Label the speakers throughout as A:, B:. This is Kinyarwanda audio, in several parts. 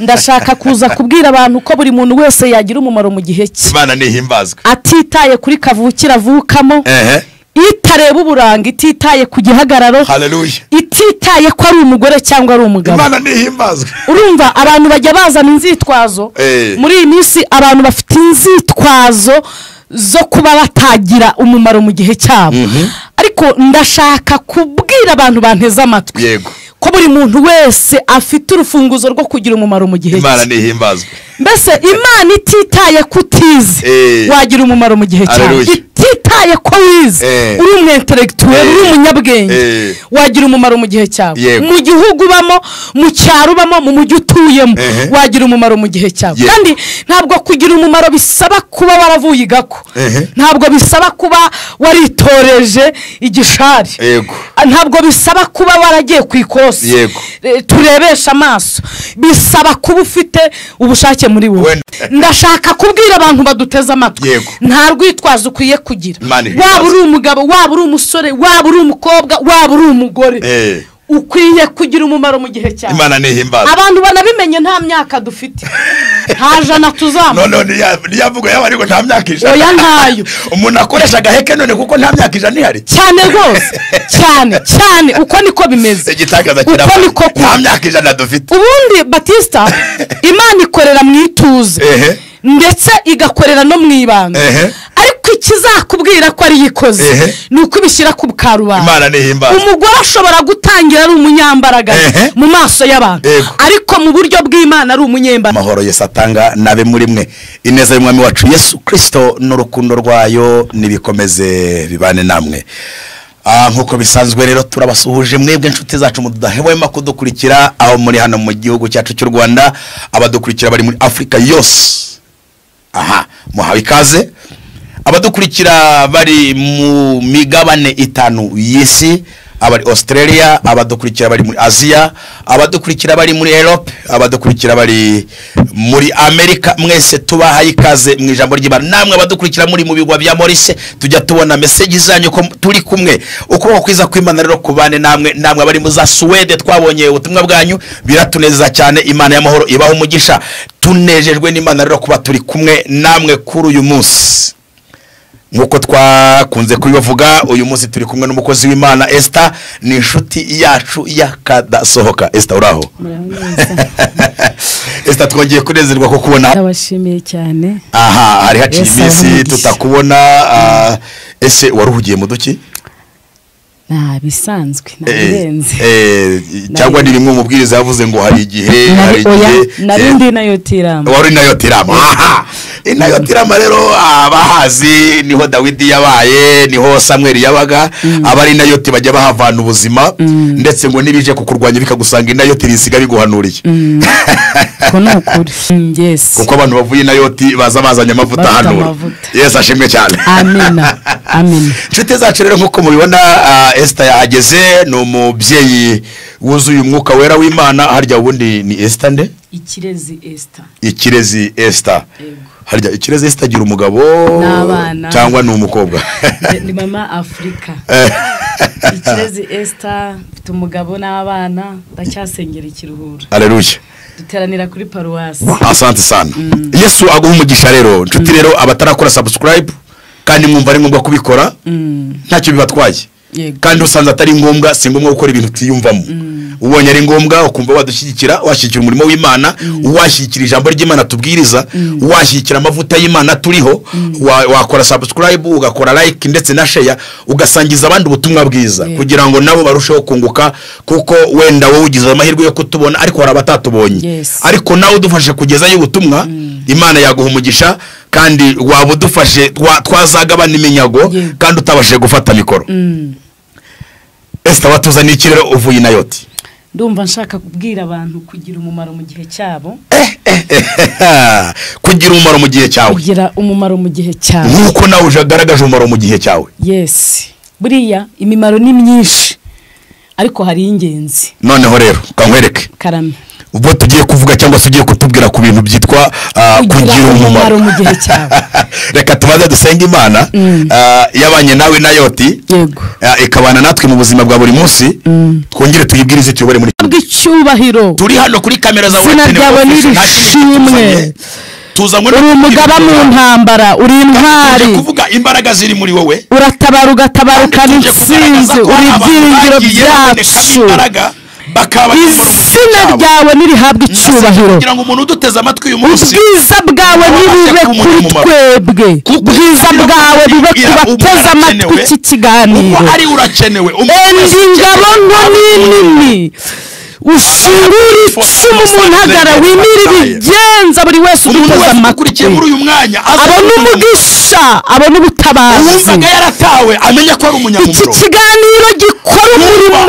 A: Ndashaka kuza kubwira abantu ko buri muntu wese yagira umumaro mu gihe cye.
B: Imana nihimbazwe.
A: Atitaye kuri kavukira avukamo. Itareba uburanga, ititaye ku gihagararo.
B: Haleluya.
A: Ititaye ko ari umugore cyangwa ari umugabo.
B: Imana nihimbazwe.
A: Urumva abantu bajya bazana inzitwazo. Muri iyi minsi abantu bafite inzitwazo zo kuba batagira umumaro mu gihe cyabo. Ariko ndashaka kubwira abantu banteze amatwi.
B: Yego.
A: Ko buri muntu wese afite urufunguzo rwo kugira umumaro mu gihe cye.
B: Imana nihimbazwe.
A: Mbese Imana ititaye kutize wagira umumaro mu gihe cyawe. Ititaye ko wize uri umu intellectuel, uri umunyabwenge, wagira umumaro mu gihe cyawe. Mu gihugu ubamo, mu cyaro ubamo, mu mujyi utuyemo, wagira umumaro mu gihe cyawe. Kandi ntabwo kugira umumaro bisaba kuba waravuye igako. Ntabwo bisaba kuba waritoreje igishari. Ntabwo bisaba kuba waragiye ku ikosi. Turebesha amaso. Bisaba kuba ufite ubushake muri wowe. Ndashaka kubwira abantu baduteze amatwi, nta rwitwazo ukwiye kugira. Waba uri umugabo, waba uri umusore, waba uri umukobwa, waba uri umugore, ukwiye kugira umumaro mu gihe cyawe.
B: Imana nihimbazwe.
A: Abantu banabimenye nta myaka dufite, nta jana tuzamara.
B: None niyavuga yaba ariko nta myaka ijana.
A: Oya ntayo.
B: Umuntu akoresha agaheke none kuko nta myaka ijana ihari.
A: Cyane rwose, cyane cyane, uko niko bimeze.
B: Igitangaza kiraba. Nta myaka ijana dufite.
A: Ubundi Batista, Imana ikorera mu ituze, ndetse igakorera no mu ibanga. Ariko ikizakubwira ko ari yikoze ni uko ibishyira ku karubanda.
B: Imana nihimbazwe.
A: Umugore ashobora gutangira ari umunyambaraga mu maso y'abantu, ariko mu buryo bw'Imana ari umunyembaraga.
B: Amahoro Yesu atanga nabe muri mwe. Ineza y'Umwami wacu Yesu Kristo n'urukundo rwayo nibikomeze bibane namwe. Nkuko bisanzwe rero turabasuhuje mwebwe inshuti zacu mudahwema kudukurikira aho muri hano mu gihugu cyacu cy'u Rwanda, abadukurikira bari muri Afrika yose. Aha, muhawe ikaze. Abadukurikira bari mu migabane itanu y'isi, abari Australia, abadukurikira bari muri Asia, abadukurikira bari muri Europe, abadukurikira bari muri Amerika, mwese tubahaye ikaze mu ijambo ry'Imana. Namwe abadukurikira muri mu bigwa bya Maurice, tujya tubona message zanyu ko turi kumwe. Ukuboko kwiza kw'Imana rero kubane namwe. Namwe abari mu za Suwede twabonye ubutumwa bwanyu, biratunezeza cyane. Imana y'amahoro ibaho umugisha. Tunejejwe n'Imana rero kuba turi kumwe namwe kuri uyu munsi. Nkuko twakunze kubivuga, uyu munsi turi kumwe n'umukozi w'Imana Esther, ni inshuti yacu yakadasohoka. Esther uraho? Esther twongeye kunezerwa ko kubona.
A: Ndabashimiye cyane.
B: Aha, hari haciye iminsi tutakubona. Ese waruhugiye mu duki?
A: Nta bisanzwe, nabirenze.
B: Cyangwa ni rimwe umubwiriza yavuze ngo hari igihe, hari igihe
A: narindi nayo tirama.
B: Wari nayo tirama. Aha. Inayo tirama rero abahazi niho Dawidi yabaye, niho Samuel yabaga, abari nayo tibajya bahavana ubuzima, ndetse ngo nibije kukurwanya bikagusanga inayo tirisiga biguhanuriye.
A: Ko nukuri. Yes.
B: Kuko abantu bavuye nayo ti baza bazanye amavuta hano. Yes, ashimwe cyane.
A: Amina. Amina.
B: Nshuti zacu rero nkuko mubibona, Esther yahageze, ni umubyeyi wuzuye umwuka wera w'Imana. Harya ubundi ni Esther nde?
A: Ikirezi Esther.
B: Ikirezi Esther. Harya Ikirezi Esther agira umugabo cyangwa ni umukobwa?
A: Ni mama Afrika. Ikirezi Esther, mfite umugabo n'abana, ndacyasengera ikiruhura.
B: Haleluya.
A: Duteranira kuri paruwasi.
B: Asante sana. Yesu aguha umugisha rero. Nshuti rero abatarakora subscribe kandi mwumva ari ngombwa kubikora, ntacyo bibatwaye. Kandi usanze atari ngombwa, si ngombwa gukora ibintu utiyumvamo. Ubonye ari ngombwa ukumva wadushyigikira, washyigikira umurimo w'Imana, washyigikira ijambo ry'Imana tubwiriza, washyigikira amavuta y'Imana turiho, wakora subscribe, ugakora like ndetse na share, ugasangiza abandi ubutumwa bwiza kugira ngo nabo barusheho kunguka, kuko wenda wowe ugize amahirwe yo kutubona ariko hari abatatubonye. Ariko nawe udufashe kugezayo ubutumwa, Imana yaguha umugisha, kandi waba udufashe twazagabana iminyago kandi utabashije gufata mikoro. Esther watuzaniye iki rero uvuye Nayoti?
A: Ndumva nshaka kubwira abantu kugira umumaro mu gihe cyabo.
B: Kugira umumaro mu gihe cyawe.
A: Kugira umumaro mu gihe cyawe.
B: Nkuko nawe ujagaragaje umumaro mu gihe cyawe.
A: Yes. Buriya imimaro ni myinshi ariko hari ingenzi.
B: Noneho rero kankwereke.
A: Karame.
B: Ubwo tugiye kuvuga cyangwa se ugiye kutubwira ku bintu byitwa kugira umumaro
A: mu gihe cyawe.
B: Reka tubanze dusenge Imana yabanye nawe na Yoti, ikabana natwe mu buzima bwa buri munsi, twongere tuyibwirize tuyobore muri
A: icyubahiro.
B: Turi hano kuri kamera za
A: Izina ryawe nirishimwe.
B: Tuzanywe
A: Uri umugaba mu ntambara, uri intwari,
B: tuje kuvuga imbaraga ziri muri wowe,
A: uratabara ugatabarukana intsinzi, uri ibyiringiro byacu. Izina ryawe nirihabwe icyubahiro,
B: kugira ngo umuntu uduteze amatwi uyu munsi,
A: ubwiza bwawe nibube kuri twebwe, ubwiza bwawe bube ku bateze amatwi iki kiganiro.
B: Kuko ari urakenewe.
A: Enda ingabo nto n'inini, ushingure icumu mu ntagara, wimire ibigenza buri wese uduteze amatwi,
B: muri uyu mwanya
A: abone umugisha, abone ubutabazi.
B: Uwumvaga yaratawe amenye ko ari umunyamumaro.
A: Iki kiganiro gikora umurimo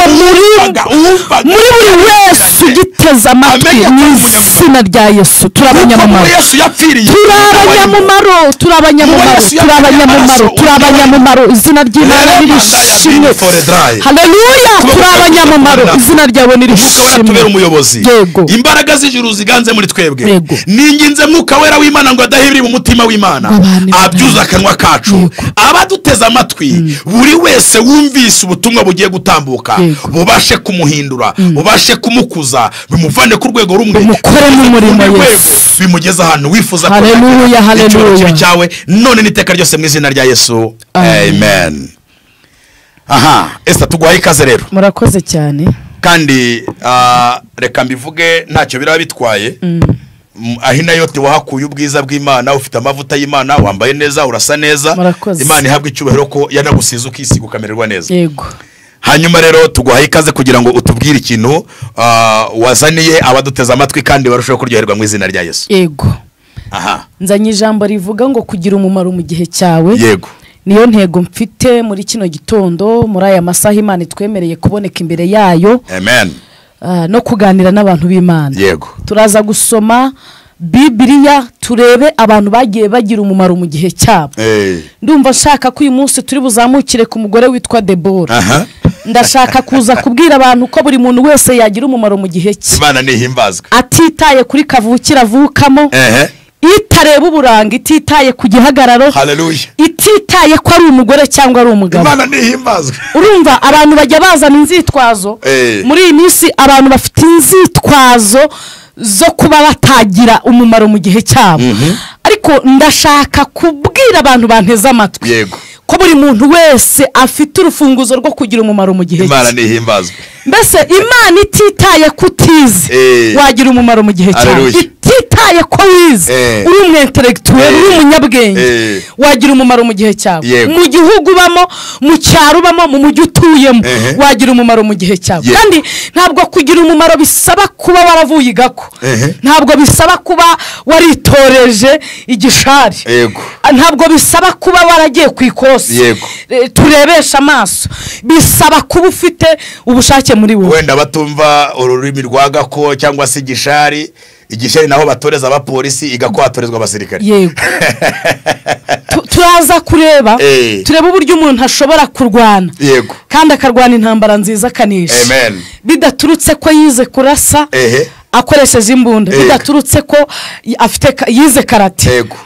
A: muri buri wese ugiteze amatwi mu izina rya Yesu. Turi abanyamumaro, turi abanyamumaro, turi abanyamumaro, turi abanyamumaro, turi abanyamumaro. Izina ry'Imana nirishimwe. Haleluya, turi abanyamumaro, izina ryawe nirishimwe.
B: Tubera umuyobozi, imbaraga z'ijuru ziganze muri twebwe. Ninginze Mwuka Wera w'Imana ngo adahebere mu mutima w'Imana, abyuza akanwa kacu, abaduteze amatwi, buri wese wumvise ubutumwa bugiye gutambuka bubashe kumuhindura, bubashe kumukuza, bimuvane ku rwego rumwe
A: bumukoremo umurimo Yesu,
B: bimugeze ahantu wifuza.
A: Haleluya, haleluya.
B: Cyawe none n'iteka ryose mu izina rya Yesu, amen. Aha, Esther, tuguhaye ikaze rero.
A: Murakoze cyane.
B: Kandi reka mbivuge ntacyo biraba bitwaye. Aho Yote wahakuye ubwiza bw'Imana, ufite amavuta y'Imana, wambaye neza, urasa neza. Imana ihabwe icyubahiro ko yanagusize ukisiga ukamererwa neza.
A: Yego.
B: Hanyuma rero tuguhaye ikaze kugira ngo utubwire ikintu wazaniye abaduteze amatwi kandi barusheho kuryoherwa mu izina rya Yesu.
A: Yego.
B: Aha.
A: Nzanye ijambo rivuga ngo kugira umumaro mu gihe cyawe.
B: Yego.
A: Niyo ntego mfite muri kino gitondo, muri aya masaha Imana itwemereye kuboneka imbere yayo.
B: Amen.
A: No kuganira n'abantu b'Imana.
B: Yego.
A: Turaza gusoma Bibiliya turebe abantu bagiye bagira umumaro mu gihe cyabo. Ndumva nshaka ko uyu munsi turi buzamukire ku mugore witwa Debora. Ndashaka kuza kubwira abantu ko buri muntu wese yagira umumaro mu gihe cye.
B: Imana nihimbazwe.
A: Atitaye kuri kavukira avukamo. Itareba uburanga, ititaye ku gihagararo.
B: Haleluya.
A: Ititaye ko ari umugore cyangwa ari umugabo.
B: Imana nihimbazwe.
A: Urumva abantu bajya bazana inzitwazo. Muri iyi minsi abantu bafite inzitwazo zo kuba batagira umumaro mu gihe cyabo. Ariko ndashaka kubwira abantu banteze amatwi.
B: Yego.
A: Ko buri muntu wese afite urufunguzo rwo kugira umumaro mu gihe cye.
B: Imana nihimbazwe.
A: Mbese Imana ititaye kutize wagira umumaro mu gihe cyawe. Ititaye ko wize, uri umu intellectuel, uri umunyabwenge, wagira umumaro mu gihe cyawe. Mu gihugu ubamo, mu cyaro ubamo, mu mujyi utuyemo, wagira umumaro mu gihe cyawe. Kandi ntabwo kugira umumaro bisaba kuba waravuye igako. Ntabwo bisaba kuba waritoreje igishari. Ntabwo bisaba kuba waragiye ku ikosi. Turebesha amaso. Bisaba kuba ufite ubushake muri wowe.
B: Wenda batumva ururimi rwa gako cyangwa se igishari, igishari naho batoreza abapolisi, igako hatorezwa abasirikare.
A: Yego. Turaza kureba, turebe uburyo umuntu ashobora kurwana.
B: Yego.
A: Kandi akarwana intambara nziza akanisha.
B: Amen.
A: Bidaturutse ko yize kurasa akoresheje imbunda, bidaturutse ko afite yize karate.
B: Yego.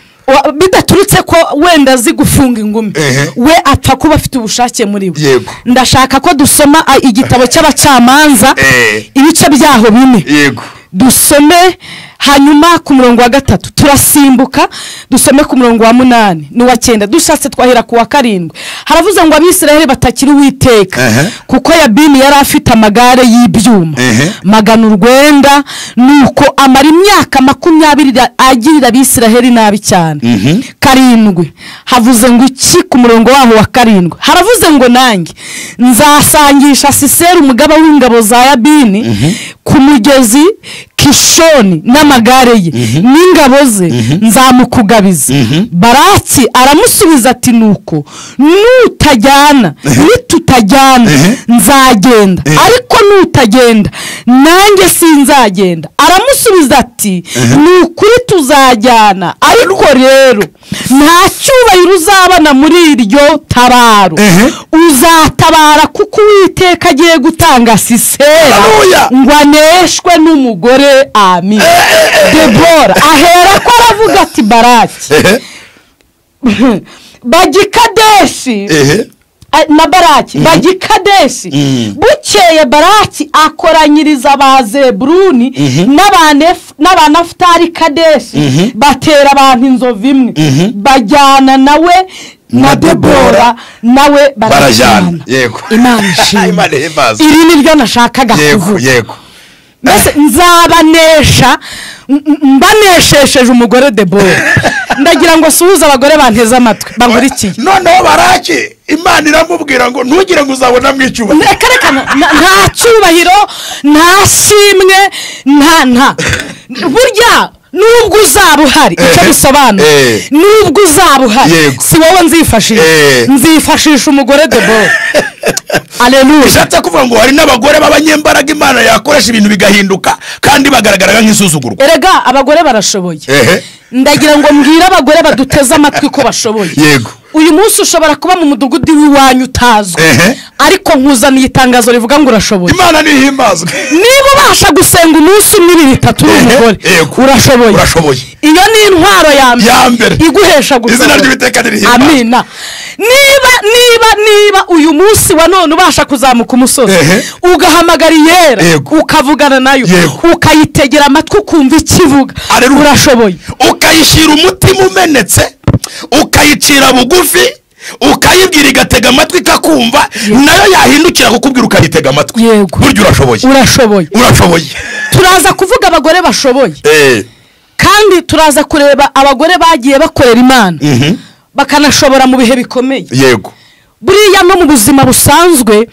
A: Bidaturutse ko wenda azi gufunga ingumi, we apfa kuba afite ubushake muri we. Ndashaka ko dusoma igitabo cy'abacamanza ibice byaho bine.
B: Yego.
A: Dusome hanyuma ku murongo wa 3 turasimbuka dusome ku murongo wa 8 n'uwa 9, dushatse twahera ku wa 7. Haravuze ngo Abisirayeli batakiri Uwiteka, kuko Yabini yari afite amagare y'ibyuma 900, nuko amara imyaka 20 agirira Abisirayeli nabi cyane. 7 havuze ngo iki ku murongo waho wa 7 haravuze ngo nanjye nzasangisha Sisera umugaba w'ingabo za Yabini ku mugezi Kishoni n'amagare ye n'ingabo ze, nzamukugabiza. Baraki aramusubiza ati nuko nutajyana nitutajyana nzagenda, ariko nutagenda nanjye sinzagenda. Aramusubiza ati ni ukuri tuzajyana, ariko rero nta cyubahiro uzabona muri iryo tabaro, uzatabara kuko Uwiteka agiye gutanga Sisera ngo aneshwe n'umugore. Amin. Debora ahera ko aravuga ati Baraki, Bajya i Kadeshi na Baraki, bajya i Kadeshi. Bukeye Baraki akoranyiriza aba Zeburuni n'Abanafutali Kadeshi, batera abantu inzovu imwe, bajyana nawe na Debora nawe barajyana.
B: Yego.
A: Imana ishimwe.
B: Imana ihimbaze.
A: Iri ni ryo nashakaga kuvuga.
B: Yego.
A: Mbese nzabanesha, mbaneshesheje umugore Debora. Ndagira ngo suhuze abagore banteze amatwi bankurikiye.
B: Noneho Baraki Imana iramubwira ngo ntugire ngo uzabona mu icyubahiro.
A: Reka reka, nta cyubahiro, nta shimwe, nta burya nubwo uzaba uhari, icyo bisobanura nubwo uzaba uhari si wowe nzifashisha, nzifashisha umugore Debora. Aleluya.
B: Bishatse kuvuga ngo hari n'abagore b'abanyembaraga Imana yakoresha ibintu bigahinduka kandi bagaragara nk'isuzugurwa.
A: Erega abagore barashoboye. Ndagira ngo mbwire abagore baduteze amatwi ko bashoboye.
B: Yego.
A: Uyu munsi ushobora kuba mu mudugudu w'iwanyu utazwi, ariko nkuzaniye itangazo rivuga ngo urashoboye.
B: Imana nihimbazwe.
A: Niba ubasha gusenga umunsi umwe, ibiri, itatu uri umugore, urashoboye.
B: Urashoboye.
A: Iyo ni intwaro ya mbere iguhesha gushobora.
B: Izina ry'Uwiteka nirihimbazwe.
A: Amina. Niba uyu munsi wa none ubasha kuzamuka umusozi, ugahamagara Iyera, ukavugana nayo, ukayitegera amatwi ukumva ikivuga, urashoboye.
B: Ukayishyira umutima umenetse, ukayicira bugufi, ukayibwira igatega amatwi ikakumva, nayo yahindukira kukubwira ukayitega amatwi. Burya urashoboye.
A: Urashoboye.
B: Urashoboye.
A: Turaza kuvuga abagore bashoboye. Kandi turaza kureba abagore bagiye bakorera Imana, bakanashobora mu bihe bikomeye.
B: Yego.
A: Buriya no mu buzima busanzwe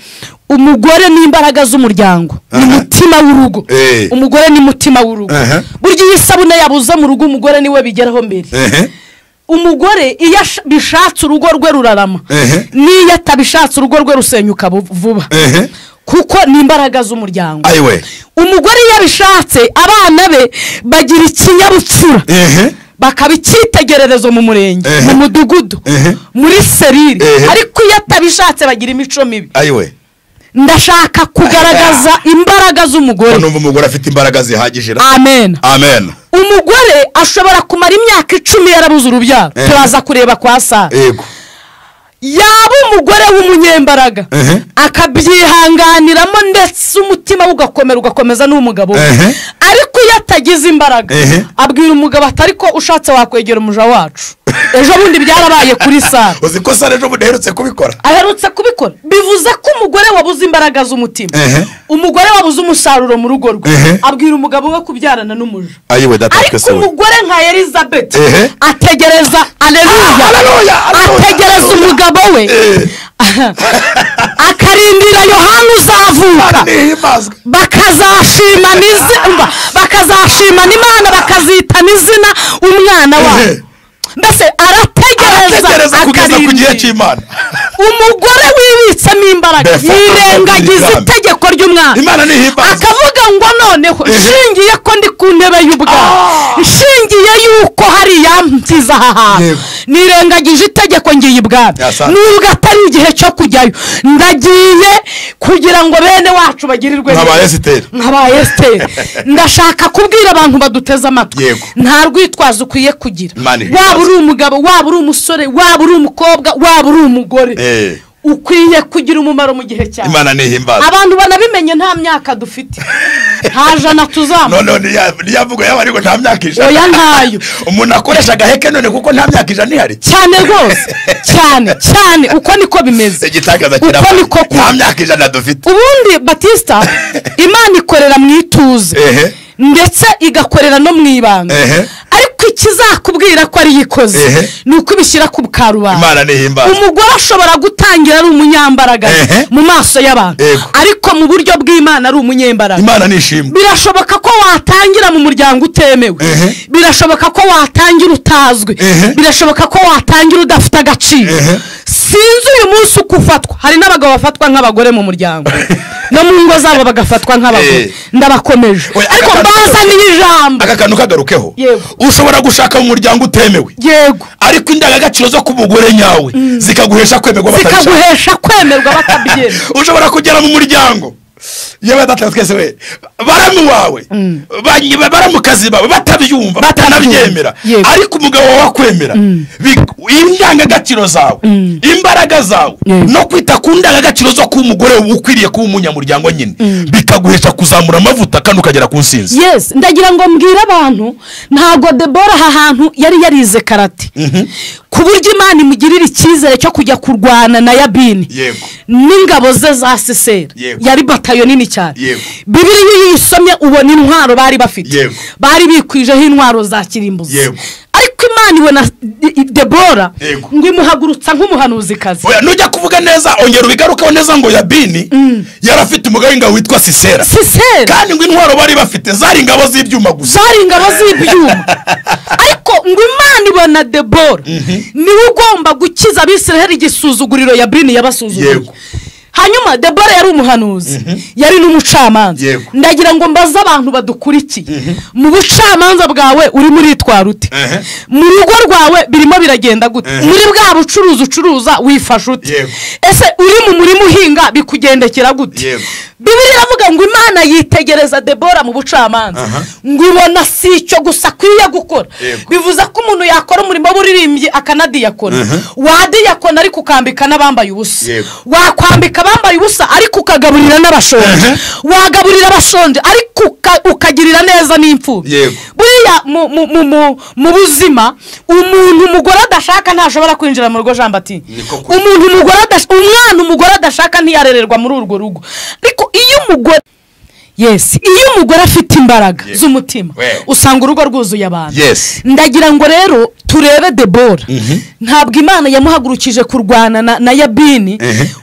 A: umugore ni imbaraga z'umuryango, ni mutima w'urugo. Umugore ni mutima w'urugo. Burya iyo isabune yabuze mu rugo umugore niwe bigeraho mbere. Umugore iyo bishatse urugo rwe rurarama, n'iyo atabishatse urugo rwe rusenyuka vuba, kuko ni imbaraga z'umuryango. Umugore iyo abishatse abana be bagira ikinyabupfura, bakaba icyitegererezo mu murenge, mu mudugudu, muri serire. Ariko iyo atabishatse bagira imico mibi. Ndashaka kugaragaza imbaraga z'umugore.
B: Numva umugore afite imbaraga zihagije.
A: Amen.
B: Amen.
A: Umugore ashobora kumara imyaka 10 yarabuze urubyaro. Turaza kureba kwa Sara.
B: Yego.
A: Yaba umugore w'umunyembaraga akabyihanganiramo ndetse umutima ugakomera ugakomeza n'umugabo we. Ariko iyo atagize imbaraga abwira umugabo ati ariko ushatse wakwegera umuja wacu. Ejo bundi byarabaye kuri Sara.
B: Uzi ko Sara ejo bundi aherutse kubikora.
A: Aherutse kubikora. Bivuze ko umugore wabuze imbaraga z'umutima, umugore wabuze umusaruro mu rugo rwe, abwira umugabo we kubyarana n'umuja. Ariko umugore nka Elizabeth ategereza, aleluya, ategereza umugabo we, akarindira Yohana uzavuka, bakazashimana Imana, bakazitana izina umwana wabo. Mbese arategereza
B: kugeza ku gihe cy'Imana.
A: Umugore wibitsemo imbaraga yirengagiza itegeko ry'umwami, akavuga ngo noneho nshingiye ko ndi ku ntebe y'ubwami, nshingiye yuko hari yampiza aha hantu, nirengagije itegeko ngiye ibwami, nubwo atari igihe cyo kujyayo, ndagiye kugira ngo bene wacu bagirirwe nk'aba Esiteri. Ndashaka kubwira abantu baduteze amatwi, nta rwitwazo ukwiye kugira. Waba uri umugabo, waba uri umusore, waba uri umukobwa, waba uri umugore, ukwiye kugira umumaro mu gihe cyawe.
B: Imana nihimbazwe.
A: Abantu banabimenye nta myaka dufite, nta jana tuzamuka.
B: None niyavuga yaba ariko nta myaka 100.
A: Oya ntayo.
B: Umuntu akoresha agaheke none kuko nta myaka 100 ihari.
A: Cyane rwose, cyane cyane, uko niko bimeze.
B: Igitangaza kiraba. Nta myaka 100 dufite.
A: Ubundi Batista, Imana ikorera mu ituze, ndetse igakorera no mu ibanga. Ariko ikizakubwira ko ari yikoze ni uko ibishyira ku karubanda.
B: Imana nihimbazwe.
A: Umugore ashobora gutangira ari umunyambaraga mu maso y'abantu, ariko mu buryo bw'Imana ari umunyembaraga.
B: Imana nishimwe.
A: Birashoboka ko watangira mu muryango utemewe, birashoboka ko watangira utazwi, birashoboka ko watangira udafite agaciro. Sinzi uyu munsi uko ufatwa. Hari n'abagabo bafatwa nk'abagore mu muryango, no mu ngo zabo bagafatwa nk'abagore. Ndabakomeje, ariko mbazaniye ijambo.
B: Aka kantu kagarukeho. Ushobora gushaka mu muryango utemewe,
A: yego,
B: ariko indangagaciro zo ku mugore nyawe zikaguhesha kwemerwa
A: batabishaka.
B: Ushobora kugera mu muryango Yewe data twese we baramu wawe baramukazi bawe batabyumva batanabyemera, ariko umugabo wawe akwemera, indangagaciro zawe, imbaraga zawe no kwita ku ndangagaciro zo kuba umugore ukwiriye kuba umunyamuryango nyine, bikaguhesha kuzamura amavuta kandi ukagera ku nsinzi.
A: Yes, ndagira ngo mbwire abantu, ntabwo Debora aha hantu yari yarize karate ku buryo Imana imugirira icyizere cyo kujya kurwana na Yabini n'ingabo ze za Sisera. Yari batayo nini cyane. Bibiliya iyo uyisomye ubona intwaro bari bafite, bari bikwijeho intwaro za kirimbuzi. Ariko Imana ibona Debora ngo imuhagurutsa nk'umuhanuzikazi.
B: Oya, nujya kuvuga neza ongera ubigarukaho neza ngo Yabini yarafite umugabo w'ingabo witwa Sisera. Kandi ngo intwaro bari bafite zari ingabo z'ibyuma gusa,
A: zari ingabo z'ibyuma. Ariko ngo Imana ibona Debora niwe ugomba gukiza Abisiraheli igisuzuguriro Yabini yabasuzuguriye. Hanyuma Debora yari umuhanuzi, yari n'umucamanza. Ndagira ngo mbaze abantu badukurikiye, mu bucamanza bwawe urimo uritwara ute? Mu rugo rwawe birimo biragenda gute? Muri bwa bucuruzi ucuruza wifashe ute? Ese uri mu murima uhinga bikugendekera gute? Bibiliya iravuga ngo Imana yitegereza Debora mu bucamanza, ngo ibona si icyo gusa akwiye gukora. Bivuze ko umuntu yakora umurimo w'uburirimbyi akanadiyakona, wadiyakona ariko ukambika n'abambaye ubusa, wakwambika abambaye ubusa ariko ukagaburira n'abashonje, wagaburira abashonje ariko ukagirira neza n'imfubyi. Buriya mu buzima umuntu umugore adashaka ntashobora kwinjira mu rugo. Jean Baptiste, umuntu umugore adashaka, umwana umugore adashaka ntiyarererwa muri urwo rugo. Ariko iyo umugore, yes, iyo umugore afite imbaraga z'umutima usanga urugo rwuzuye abantu. Ndagira ngo rero turebe Debora. Ntabwo Imana yamuhagurukije kurwana na Yabini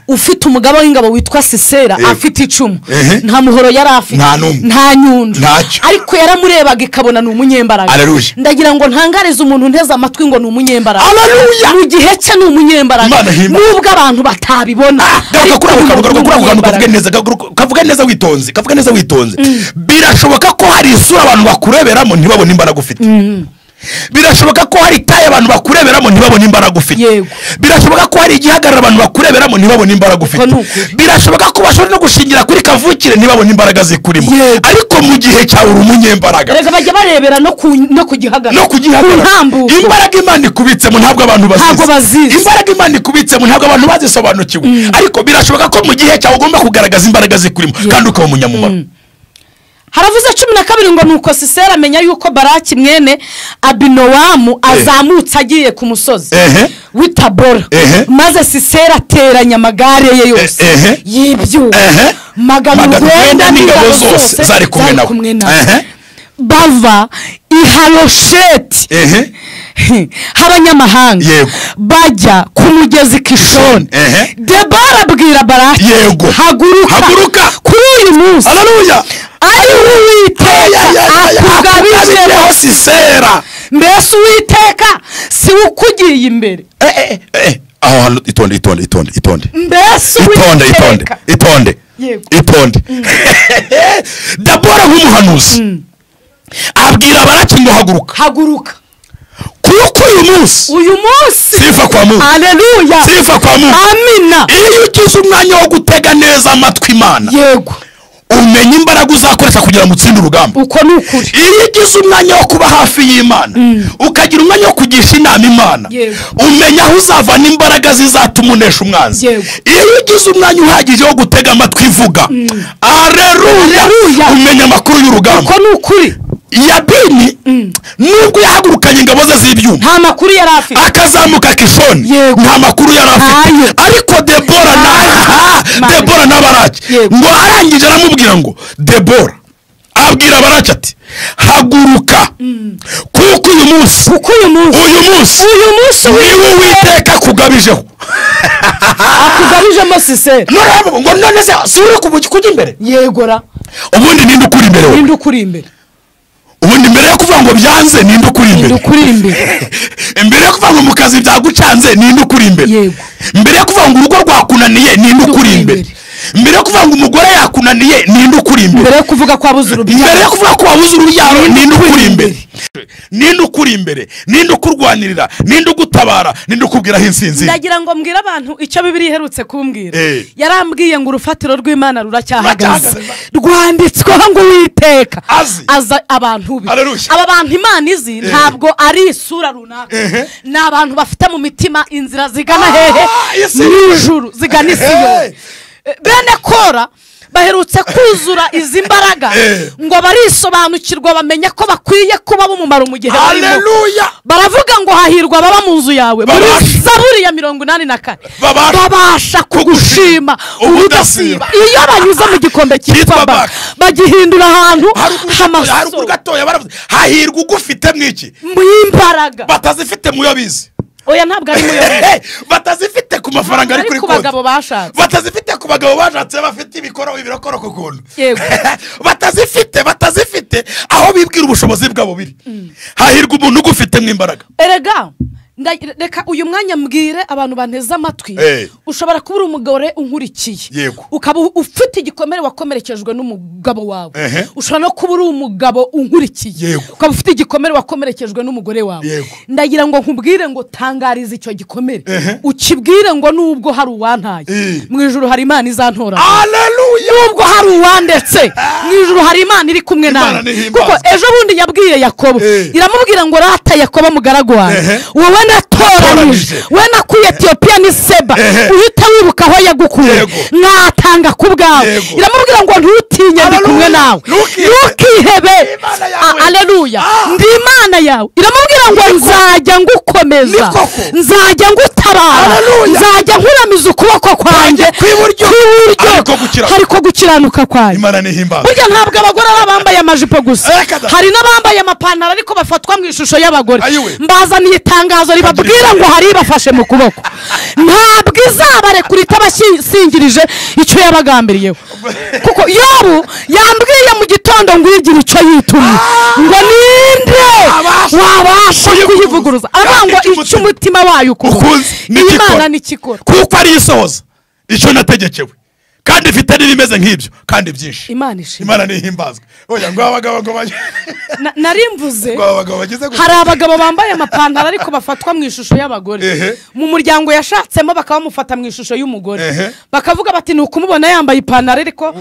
A: ufite umugabo w'ingabo witwa Sisera afite icumu, nta muhoro yari afite, nta nyundo, ariko yaramurebaga ikabona ni umunyembaraga. Ndagira ngo ntangarize umuntu nteze amatwi ngo ni umunyembaraga. Mu gihe cye ni umunyembaraga nubwo abantu batabibona.
B: Kavuga neza witonze, kavuga neza witonze. Birashoboka ko hari isura abantu bakureberamo ntibabone imbaraga ufite. Birashoboka ko hari taye abantu bakureberamo ntibabone imbaraga ufite. Birashoboka ko hari igihagarara abantu bakureberamo ntibabone imbaraga ufite. Birashoboka ko bashobora no gushingira kuri kavukire ntibabone imbaraga zikurimo. Ariko mu gihe cyawe uri umunyembaraga.
A: Reka bajya barebera no ku gihagarara,
B: no ku gihagarara. Imbaraga Imana ikubitsemo ntabwo abantu bazizi. Imbaraga Imana ikubitsemo ntabwo abantu bazisobanukiwe. Ariko birashoboka ko mu gihe cyawe ugomba kugaragaza imbaraga zikurimo kandi ukaba umunyamumaro.
A: Haravuze 12 ngo nuko Sisera amenya yuko Baraki mwene Abinowamu azamutse agiye ku musozi w'itabora, maze Sisera ateranya amagare ye yose y'ibyuma 900 n'ingabo zose
B: zari kumwe nawe,
A: bava i Harosheti h'abanyamahanga bajya ku mugezi Kishoni. Debora abwira Baraki, haguruka kuri uyu munsi ari Uwiteka akugabijeho
B: Sisera.
A: Mbese Uwiteka si ukugiye imbere?
B: Aho hantu itonde, itonde, itonde, itonde.
A: Mbese
B: itonde, itonde, itonde, itonde. Debora nk'umuhanuzi abwira Baraki ngo haguruka,
A: haguruka
B: kuko uyu munsi sifa kwa Mungu.
A: Haleluya,
B: sifa kwa Mungu.
A: Amina.
B: Iyo ugize umwanya wo gutega neza amatwi Imana,
A: yego,
B: umenya imbaraga uzakoresha kugira ngo utsinde urugamba.
A: Uko ni ukuri.
B: Iyo ugize umwanya wo kuba hafi y'Imana, ukagira umwanya wo kugisha inama Imana, umenya aho uzavana imbaraga zizatuma unesha umwanzi. Iyo ugize umwanya uhagije wo gutega amatwi ivuga, aleluya, umenya amakuru y'urugamba.
A: Uko ni ukuri.
B: Yabini nubwo yahagurukanye ingabo ze z'ibyuma,
A: nta makuru yari afite,
B: akazamuka Kishoni, nta makuru yari afite. Ariko Debora na Baraki ngo arangije aramubwira ngo Debora abwira Baraki ati haguruka kuko uyu munsi niwe Uwiteka akugabijeho.
A: Akugabijemo Sisera.
B: Ngo none se si uri kujya imbere?
A: Yegora.
B: Ubundi ninde ukuri imbere wowe?
A: Ninde ukuri imbere?
B: Ubundi mbere yo kuvuga ngo byanze ninde ukuri imbere? Imbere yo kuvuga ngo mu kazi byagucanze ninde ukuri imbere? Mbere yo kuvuga ngo urugo rwakunaniye ninde ukuri imbere? Mbere yo kuvuga ngo umugore yakunaniye ninde ukuri imbere?
A: Mbere yo kuvuga ko wabuze urubyaro,
B: mbere yo kuvuga ko wabuze urubyaro ninde ukuri imbere? Ninde ukuri ukuri imbere? Ninde ukurwanirira? Ninde ugutabara? Ninde ukubwira aho insinzi?
A: Ndagira ngo mbwire abantu icyo Bibiliya iherutse kumbwira. Yarambwiye ngo urufatiro rw'Imana ruracyahagaze, rwanditsweho ngo Uwiteka aza abantu be. Aba bantu Imana izi ntabwo ari isura runaka, ni abantu bafite mu mitima inzira zigana hehe? Mu ijuru, zigana Isiyoni. Bene Kora baherutse kuzura izi mbaraga ngo barisobanukirwa, bamenya ko bakwiye kuba b'umumaro mu gihe barimo. Baravuga ngo hahirwa ababa mu nzu yawe, muri Zaburi ya 84, babasha kugushima ubudasiba. Iyo banyuze mu gikombe cyitwa Baka bagihindura ahantu
B: haruguru gatoya, baravuze hahirwa ugufite mwiki
A: mu imbaraga
B: batazifite mu yo bize.
A: Oya, ntabwo ari muyo
B: batazifite ku mafaranga ari kuri
A: konti, bagabo bashatse,
B: batazifite ku bagabo bashatse bafite ibikoro ibirokoro ku kuntu. Batazifite aho bibwira ubushobozi bwabo biri. Hahirwa umuntu ugufite mu imbaraga.
A: Erega reka uyu mwanya mbwire abantu banteze amatwi, ushobora kuba uri umugore unkurikiye, ukaba ufite igikomere wakomerekejwe n'umugabo wawe. Ushobora no kuba uri umugabo unkurikiye, ukaba ufite igikomere wakomerekejwe n'umugore wawe. Ndagira ngo nkubwire ngo tangarize icyo gikomere, ukibwire ngo nubwo hari uwantaye mu ijuru hari Imana izantora.
B: Haleluya!
A: Nubwo hari uwandetse mu ijuru hari Imana iri kumwe nawe. Kuko ejo bundi yabwiye Yakobo, iramubwira ngo rata Yakobo mugaragu wawe, wowe natoranije, we nakuye Etiyopiya ni Seba, uhita wibuka aho yagukuye, mwatanga ku bwawe. Iramubwira ngo ntutinye, ndi kumwe nawe, ntukihebe. Aleluya, ndi Imana yawe. Iramubwira ngo nzajya ngukomeza, nzajya ngutabara, nzajya nkuramiza ukuboko kwanjye kw'iburyo hariko gukiranuka kwanjye. Burya ntabwo abagore ari abambaye amajipo gusa, hari n'abambaye amapantaro ariko bafatwa mu ishusho y'abagore. Mbazaniye itangazo ribabwira ngo hari bafashe mu kuboko, ntabwo izabarekura itabasingirije icyo yabagambiriyeho. Kuko Yobu yambwiye mu gitondo ngo igira icyo yitumye, ngo ninde wabasha kuyivuguruza? Aravuga ngo icyo umutima wayo ukunze Imana nikikora,
B: kuko ari isohoza icyo nategekewe, kandi ifite n'ibimeze nk'ibyo kandi byinshi.
A: Imana ishimwe,
B: Imana nihimbazwe. Oya ngo abagabo ngo
A: nari mvuze hari abagabo bambaye amapantaro ariko bafatwa mu ishusho y'abagore, mu muryango yashatsemo bakabamufata mu ishusho y'umugore, bakavuga bati ni ukumubona yambaye ipantaro ariko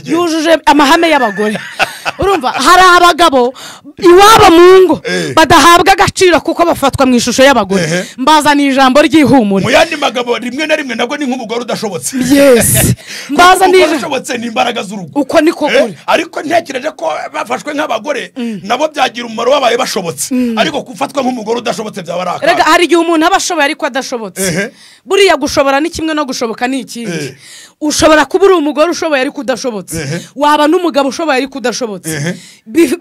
A: yujuje amahame y'abagore. Urumva hari abagabo iwabo mu ngo badahabwa agaciro kuko bafatwa mu ishusho y'abagore. Mbazaniye ijambo ry'ihumure.
B: Mu yandi magabo rimwe na rimwe nabwo ni nk'umugore udashobotse.
A: Yes, mbazaniye
B: udashobotse ni imbaraga z'urugo,
A: uko niko kuri.
B: Ariko ntekereje ko bafashwe nk'abagore nabo byagira umumaro babaye bashobotse, ariko gufatwa nk'umugore udashobotse byaba ari akaga.
A: Rega hari igihe umuntu aba ashoboye ariko adashobotse. Buriya gushobora ni kimwe no gushoboka ni ikindi. Ushobora kuba uri umugore ushoboye ariko udashobotse, waba n'umugabo ushoboye ariko udashobotse.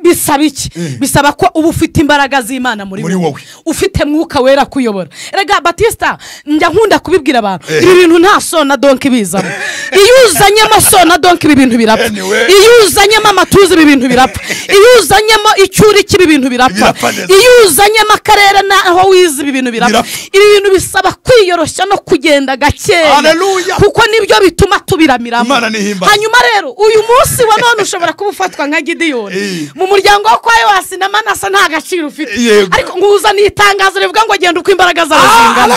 A: Bisaba iki? Bisaba ko uba ufite imbaraga z'Imana muri wowe, ufite mwuka wera kuyobora. Rega Batista, njya nkunda kubibwira abantu, ibi bintu nta sona donki bizamo. Iyo uzanyemo sona donki ibi bintu birapfa, iyo uzanyemo amatuza ibi bintu birapfa, iyo uzanyemo icyuri cy'ibi bintu birapfa, iyo uzanyemo akarere naho wize ibi bintu birapfa. Ibi bintu bisaba kwiyoroshya no kugenda gakeya, kuko nibyo bituma tubiramiramo. Hanyuma rero uyu munsi wa none ushobora kuba ufatwa nka Gideyoni mu muryango wo kwa Yowasi na Manase nta gaciro ufite, ariko nguzaniye itangazo rivuga ngo genda uko imbaraga zawe zingana,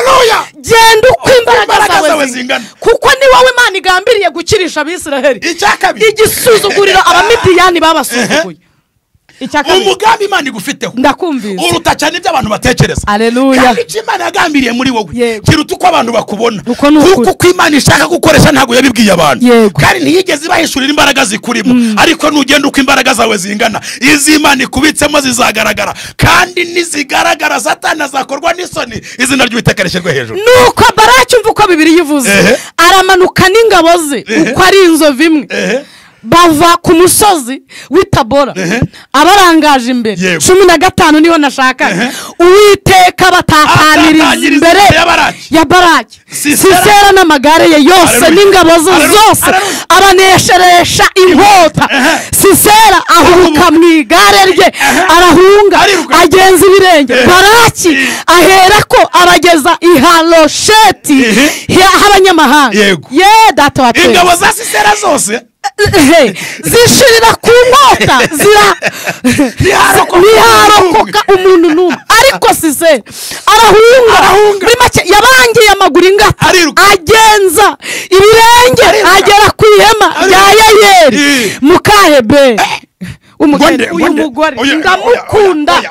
A: genda uko imbaraga zawe zingana, kuko ni wowe Imana igambiriye gukirisha Abisiraheli igisuzuguriro Abamidiyani babasuzuguye.
B: Umugambi Imana igufiteho
A: ndakumvise
B: uruta cyane ibyo abantu batekereza.
A: Haleluya.
B: Kandi icyo Imana yagambiriye muri wowe kiruta uko abantu bakubona, kuko uko Imana ishaka gukoresha ntabwo yabibwiye abantu, kandi ntiyigeze ibahishurira imbaraga zikurimo. Ariko nugenda uko imbaraga zawe zingana, izi Imana ikubitsemo zizagaragara, kandi nizigaragara Satani azakorwa n'isoni, izina ry'Uwiteka rishyirwe hejuru.
A: Nuko Baraki, umva uko Bibiliya ivuze, aramanuka n'ingabo ze uko ari inzovu imwe, bava ku musozi w'itabora abarangaje imbere 15 niho nashakaga. Uwiteka batataniriza imbere ya Baraki Sisera n'amagare ye yose n'ingabo ze zose, abanesheresha inkota. Sisera ahuruka mu igare rye arahunga agenza ibirenge. Baraki aherako abageza i Harosheti h'abanyamahanga. Ye data wa twese,
B: ingabo za Sisera zose
A: zishirira ku nkota, ntiharokoka umuntu n'umwe. Ariko Sisera arahunga, muri make yabangiye amaguru ingata, agenza ibirenge agera ku ihema rya Yayeli mukaheberi. Uyu mugore ndamukunda,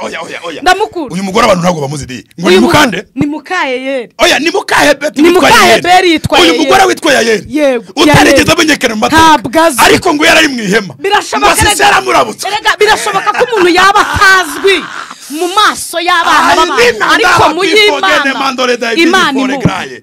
A: ndamukunda.
B: Uyu mugore abantu ntabwo bamuzi di. Ngo ni mukande?
A: Ni mukaheyeri.
B: Oya, ni mukaheberi.
A: Ni mukaheberi yitwa
B: Yayeli. Uyu mugore witwa Yayeli.
A: Yego.
B: Utarigeze amenyekana mu mateka. Ariko ngo yari mu ihema.
A: Birashoboka birashoboka ko umuntu yaba atazwi mu maso y'abana b'abantu, ariko mu y'Imana Imana imuzi.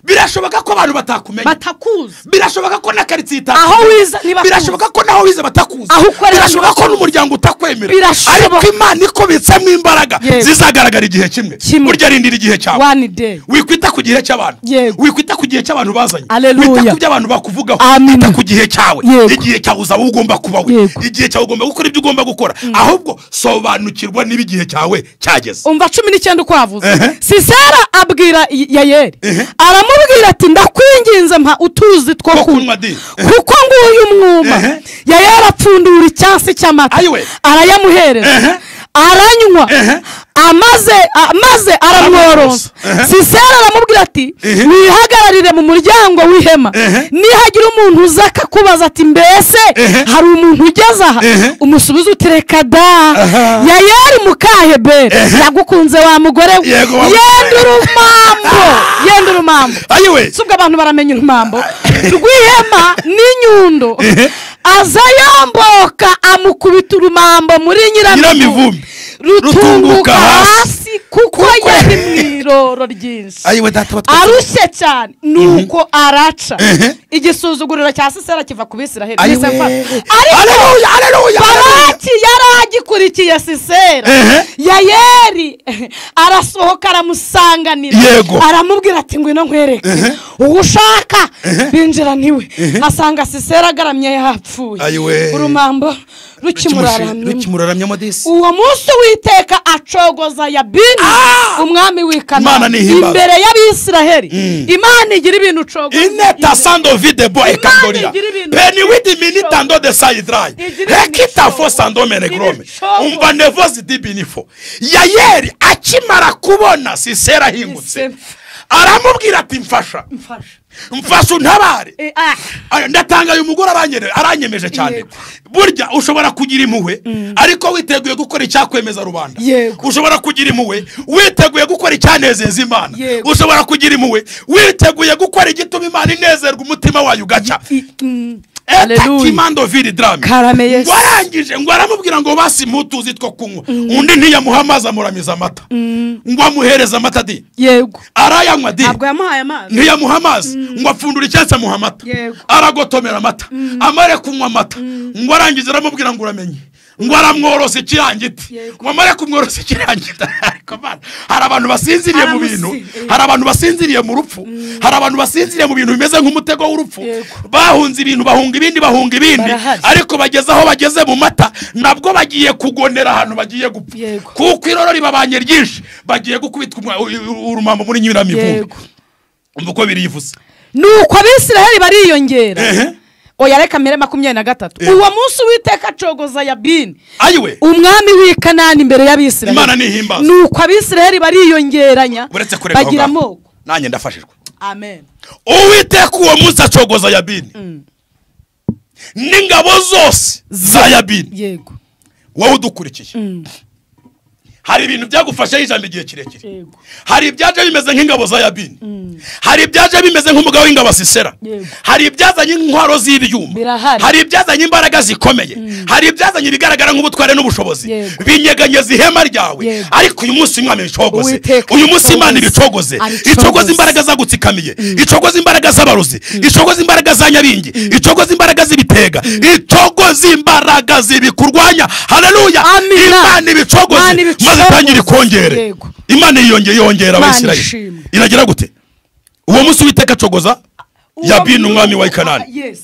B: Birashoboka ko abantu batakumenya,
A: batakuzi.
B: Birashoboka ko na quartier itakuzi,
A: aho wize ntibakuzi.
B: Birashoboka ko naho wize batakuzi. Birashoboka ko n'umuryango utakwemera. Ariko Imana ikobitsemo imbaraga zizagaragara igihe kimwe. Burya rindira igihe cyawe.
A: One day.
B: Wikwita ku gihe cy'abantu, wikwita ku gihe cy'abantu bazanye,
A: wita
B: ku byo abantu bakuvugaho, wita ku gihe cyawe. Igihe cyawe uzaba ugomba kuba we. Igihe cyawe ugomba gukora ibyo ugomba gukora. Ahubwo sobanukirwa niba igihe cyawe cyageze.
A: Umva 19 uko havuze. Sisera abwira Yayeli, aramubwira ati ndakwinginze mpa utuzi two kunywa kuko nguyu mwuma. Yayeli apfundura icyansi cy'amata arayamuhereza, aranywa, amaze aramworonsa. Sisera aramubwira ati wihagararire mu muryango w'ihema, nihagira umuntu uza akakubaza ati mbese hari umuntu ugeze aha, umusubize uti reka da. Yayeli mukaheberi yagukunze wa mugore we, yenda urumambo, yenda urumambo. Subwo abantu baramenya urumambo rw'ihema n'inyundo. Aza yamboka amukubita urumambo muri nyiramivumbi, rutunguka hasi kuko yari mu iroro ryinshi, arushye cyane. Nuko araca igisuzuguriro cya Sisera kiva ku Bisiraheli. Ariko Baraki yari agikurikiye Sisera. Yayeli arasohoka aramusanganira, aramubwira ati ngwino nkwereke uwo ushaka. Binjira niwe, asanga Sisera agaramye yapfuye, urumambo rukimuraramye. Uwo munsi Uwiteka acogoza Yabini umwami w'i Kanani imbere y'Abisiraheli. Imana igira ibintu ucogoza.
B: Ineta sando vide bo ekandoria peni widi minitando de saidrai hekita fo sando menegrome umva nevozi dibinifo. Yayeli akimara kubona Sisera ahingutse aramubwira ati mfasha, mfasha untabare. Ndatanga uyu mugore aranyemeje cyane. Burya ushobora kugira impuhwe ariko witeguye gukora icyakwemeza rubanda. Ushobora kugira impuhwe witeguye gukora icyanezeza Imana. Ushobora kugira impuhwe witeguye gukora igituma Imana inezerwa umutima wayo ugaca. Etakimando viri drame. Warangije ngo aramubwira ngo basi mutuzi two kunywa. Undi ntiyamuha amazi amuramiza amata. Ngo amuhereza amata di.
A: Yego.
B: Arayanywa di.
A: Ntabwo yamuhaye amazi.
B: Ntiyamuha amazi. Ngo apfundura icyansi amuha amata. Aragotomera amata. Amare kunywa amata. Ngo arangize aramubwira ngo uramenye. Ngo aramworosa ikirangiti. Ngo amare kumworosa ikirangiti. Ariko bana, hari abantu basinziriye mu bintu, hari abantu basinziriye mu rupfu, hari abantu basinziriye mu bintu bimeze nk'umutego w'urupfu. Bahunze ibintu, bahunga ibindi, bahunga ibindi, ariko bageze aho bageze mu mata, nabwo bagiye kugonera ahantu bagiye gupfa. Kuko iroro ribabanye ryinshi, bagiye gukubitwa urumambo muri nyiramivumbi. Umva uko birivuze.
A: Nuko Abisiraheli bariyongera. Oya reka mere 23. Uwo munsi Uwiteka acogoza Yabini umwami w'i Kanani imbere y'Abisiraheli.
B: Imana nihimbaza.
A: Nuko Abisiraheli bariyongeranya bagira amoko.
B: Nanjye ndafashijwe.
A: Amen.
B: Uwiteka uwo munsi acogoza Yabini n'ingabo zose za Yabini.
A: Yego.
B: Wowe udukurikiye, hari ibintu byagufasha ijambo igihe kirekire. Hari ibyaje bimeze nk'ingabo za Yabini. Hari ibyaje bimeze nk'umugabo w'ingabo Sisera. Hari ibyazanye intwaro z'ibyuma. Hari ibyazanye imbaraga zikomeye. Hari ibyazanye ibigaragara nk'ubutware n'ubushobozi. Binyeganyeza ihema ryawe. Ariko uyu munsi Imana ibicogoze. Uyu munsi Imana ibicogoze. Icogoze imbaraga zagutsikamiye. Icogoze imbaraga z'abarozi. Icogoze imbaraga za nyabingi. Icogoze imbaraga z'ibitega. Icogoze imbaraga zibikurwanya. Haleluya. Imana ibicogoze. Maze tangire kongere. Imana yiyongeye yongera Abisirayeli. Iragira gute? Uwo munsi Uwiteka acogoza Yabini umwami wa Kanani.
A: Yes.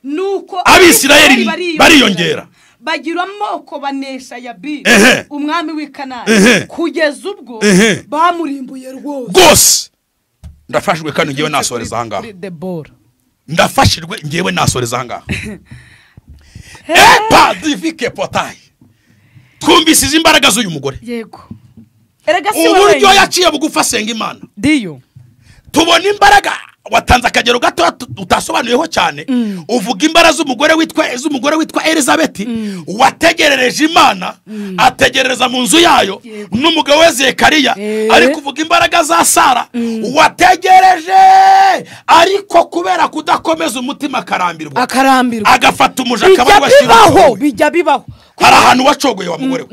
A: Nuko
B: Abisirayeli bariyongera
A: bagira amoko banesha Yabini umwami w'i Kanani kugeza ubwo bamurimbuye rwose.
B: Rwose. Ndafashijwe kandi ngiye nasoreza aha ngaha. Ndafashijwe ngiye nasoreza aha ngaha. Epa divike potai. Twumvise imbaraga z'uyu mugore.
A: Yego.
B: Uburyo yaciye bugufi asenga Imana.
A: Diyo.
B: Tubona imbaraga watanze akagero gato utasobanuyeho cyane. Uvuga imbaraga z'umugore witwa Elizabeth wategerereje Imana, ategerereza mu nzu yayo n'umugabo we Zekariya. Ariko uvuga imbaraga za Sara wategereje, ariko kubera kudakomeza umutima akarambirwa, agafata umuja akaba
A: bibaho, bijya bibaho.
B: Hari ahantu wacogoye wa mugore we,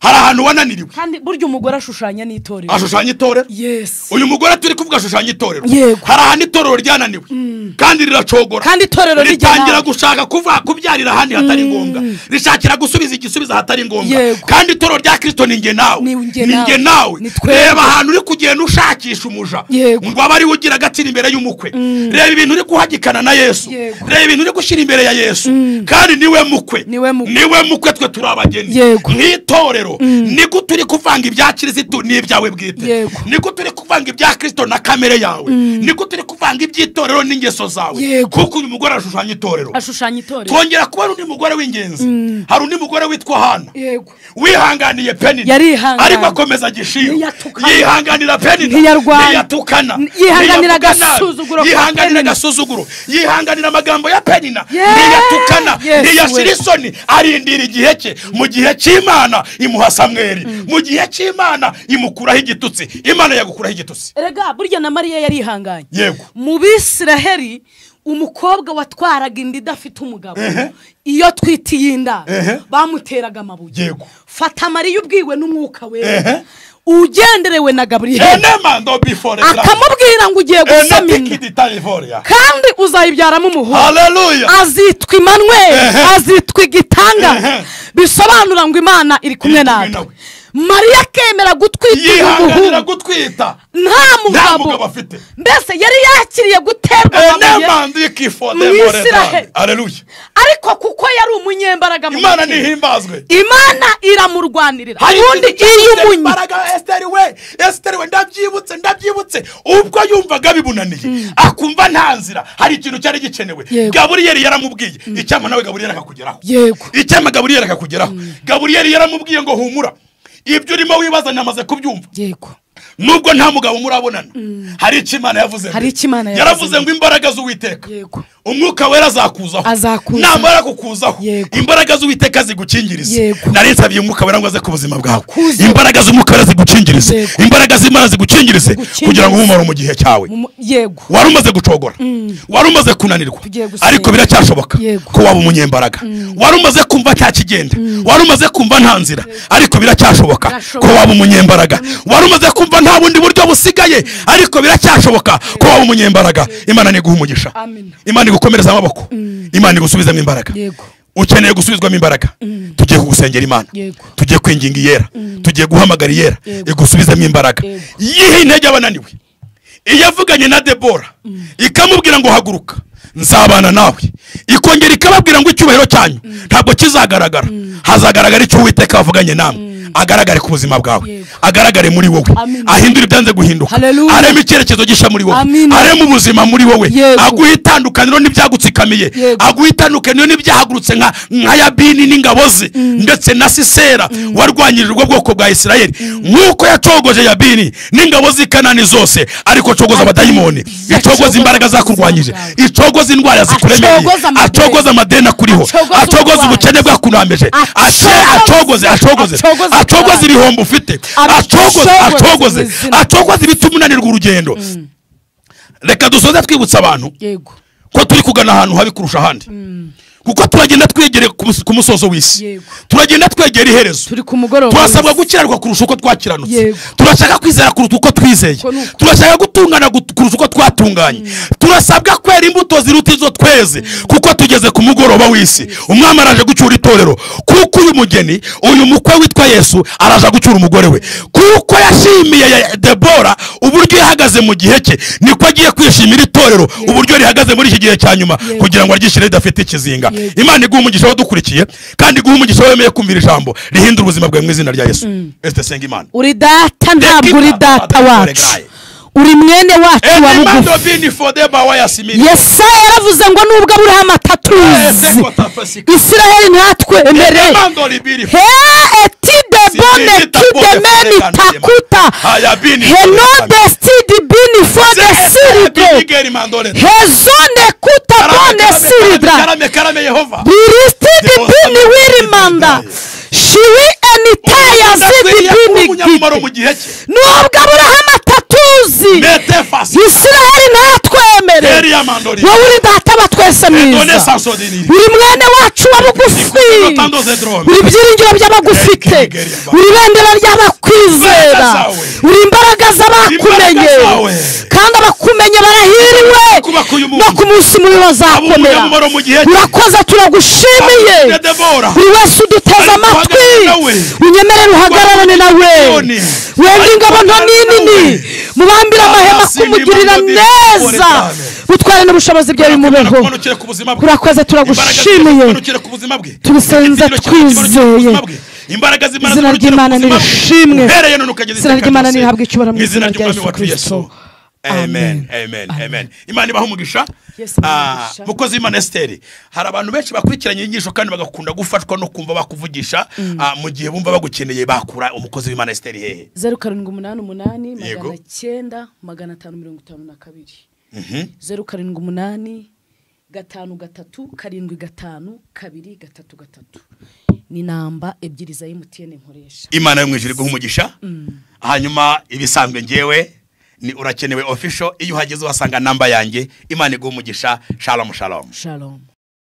B: hari ahantu wananiriwe.
A: Kandi burya umugore ashushanya n'itorero,
B: ashushanya itorero.
A: Yes.
B: Uyu mugore turi kuvuga ashushanya itorero. Hari ahantu itorero ryananiwe kandi riracogora,
A: kandi itorero
B: ritangira gushaka kuva kubyarira ahandi hatari ngombwa, rishakira gusubiza igisubizo hatari ngombwa. Kandi itorero rya Kristo ni nge nawe, ni nge nawe. Reba ahantu uri kugenda ushakisha umuja ngo abe ari ugira agaciro imbere y'umukwe. Reba ibintu uri guhagikana na Yesu, reba ibintu uri gushyira imbere ya Yesu, kandi niwe mukwe, niwe mukwe, twe turi abageni nk'itorero. Niko turi kuvanga ibya Kristo n'ibyawe bwite, niko turi kuvanga ibya Kristo na kamere yawe, niko turi kuvanga iby'itorero n'ingeso zawe. Kuko uyu mugore ashushanya itorero,
A: ashushanya itorero.
B: Twongera kubona undi mugore w'ingenzi. Hari undi mugore witwa Hana wihanganiye Penina, ariko akomeza gishiro. Yihanganira Penina, ntiyatukana,
A: yihanganira agasuzuguro,
B: yihanganira agasuzuguro, yihanganira amagambo ya Penina, ntiyatukana, ntiyashira isoni, arindira igihe cye. Mu gihe cy'Imana imuha Samweli, mu gihe cy'Imana imukuraho igitutsi. Imana yagukuraho igitutsi.
A: Erega burya na Mariya yarihanganye.
B: Yego.
A: Mu Bisiraheli umukobwa watwaraga inda idafite umugabo, iyo twitiye inda bamuteraga amabuye.
B: Yego.
A: Fata Mariya ubwiwe n'umwuka wera, ugenderewe na Gabriel, akamubwira ngo ugiye gusama inda kandi uzayibyaramo umuhungu.
B: Haleluya.
A: Azitwa Emmanuel, azitwa igitanga, bisobanura ngo Imana iri kumwe natwe. Mariya akemera gutwita umuhungu,
B: gutwita
A: nta mugabo
B: afite.
A: Mbese yari yakiriye guterwa amabuye mu Isiraheli.
B: Haleluya.
A: Ariko kuko yari umunyembaraga mu
B: Imana nihimbazwe,
A: Imana iramurwanirira. Ubundi iyo
B: umunyembaraga Esther we ndabyibutse ubwo yumvaga bibunaniye, akumva nta nzira, hari ikintu cyari gikenewe. Gaburiyeli yaramubwiye, icyama nawe Gaburiyeli akakugeraho.
A: Yego.
B: Icyama Gaburiyeli akakugeraho. Gaburiyeli yaramubwiye ngo humura, ibyo urimo wibaza namaze kubyumva.
A: Yego.
B: Nubwo nta mugabo murabonana, hari icyo Imana yavuze. Yaravuze ngo imbaraga z'Uwiteka, umwuka wera azakuzaho, namara kukuzaho imbaraga z'Uwiteka zigukingirize. Nari nsabye umwuka wera ngo aze ku buzima bwawe, imbaraga z'umwuka wera zigukingirize, imbaraga z'Imana zigukingirize, kugira ngo umumaro mu gihe cyawe.
A: Yego.
B: Wari umaze gucogora, wari umaze kunanirwa, ariko biracyashoboka ko waba umunyembaraga. Wari umaze kumva cya kigenda, wari umaze kumva nta nzira, ariko biracyashoboka ko waba umunyembaraga. Wari umaze kumva nta bundi buryo busigaye, ariko biracyashoboka ko waba umunyembaraga. Imana niguha umugisha, Imana igukomereza amaboko, Imana igusubizamo imbaraga. Ukeneye gusubizwamo imbaraga, tugiye kugusengera Imana, tugiye kwinginga iyera, tugiye guhamagara iyera igusubizamo imbaraga. Yihe intege abananiwe. Iyo avuganye na Debora ikamubwira ngo haguruka nzabana nawe, ikongera ikababwira ngo icyubahiro cyanyu ntabwo kizagaragara, hazagaragara icyo Uwiteka avuganye namwe. Agaragare ku buzima bwawe, agaragare muri wowe, ahindura ibyanze guhinduka, areme icyerekezo gisha muri wowe, areme ubuzima muri wowe, aguhe itandukaniro n'ibyagutsikamiye, aguhe itandukaniro n'ibyahagurutse nka Yabini n'ingabo ze ndetse na Sisera warwanyije ubwo bwoko bwa Isirayeli. Nk'uko yacogoje Yabini n'ingabo z'i Kanani zose, ariko acogoza abadayimoni, icogoza imbaraga zakurwanyije, icogoza indwara zikuremereye, acogoza amadeni akuriho, acogoza ubukene bwakunambeje, acogoze acogoze acogoze ibihombo ufite, acogoze acogoze acogoze ibituma unanirwa urugendo. Reka dusoze twibutsa abantu ko turi kugana ahantu habi kurusha ahandi, kuko turagenda twegere ku musozo w'isi, turagenda twegera iherezo. Turasabwa gukiranuka kurusha uko twakiranutse, turashaka kwizera kuruta uko twizeye, turashaka gutungana kurusha uko twatunganye, turasabwa kwera imbuto ziruta izo tweze, kuko tugeze ku mugoroba w'isi. Umwami araje gucyura itorero, kuko uyu mugeni, uyu mukwe witwa Yesu araje gucyura umugore we. Kuko yashimiye Debora uburyo yahagaze mu gihe cye, niko agiye kwishimira itorero uburyo rihagaze muri iki gihe cya nyuma, kugira ngo aryishyire ridafite ikizinga. Imana iguha umugisha wadukurikiye, kandi iguha umugisha wemeye kumvira ijambo rihindura ubuzima bwawe mu izina rya Yesu. Este senga Imana.
A: Uri data, ntabwo uri data wacu, uri mwene wacu wa bugufi. Yesaya yaravuze ngo nubwo Aburahamu atatuzi, Isiraheli ntatwemere. He etide Rebone kidemeni takuta henode stidi bini fode sirido hezone kuta bone siridra biristidi bini wirimanda shiwi enitaya zidi bini gite. Nubwo Aburahamu atatuzi, Isiraheli ntatwemere, wowe uri data wa twese mwiza, uri mwene wacu wa bugufi, uri ibyiringiro by'abagufite, uri ibendera ry'abakwizera, uri imbaraga z'abakumenye, kandi abakumenye barahiriwe, no ku munsi mubi bazakomera. Urakoze, turagushimiye. Buri wese uduteze amatwi, unyemerere uhagararane nawe, wende ingabo nto n'inini, mubambire amahema kumugirira neza, utware n'ubushobozi byawe bimubeho. Urakoze, turagushimiye, tubisenza twizeye. Izina ry'Imana nirishimwe, izina ry'Imana nirihabwe icyubahiro mu izina rya Yesu Kristo.
B: Amen, amen, amen. Imana ibahe umugisha. Mukozi w'Imana Esther, hari abantu benshi bakurikiranye inyigisho kandi bagakunda gufatwa no kumva bakuvugisha mu gihe bumva bagukeneye, bakura umukozi w'Imana Esther hehe?
A: 0788 900 552. 078 5 3 7 5 2 3 3 ni namba ebyiri za MTN nkoresha.
B: Imana yo mwijuru iguhe umugisha. Hanyuma ibisanzwe ngewe ni urakenewe official, iyo uhageze uhasanga namba yanjye. Imana iguhe umugisha. Shalom, shalom.
A: Shalom.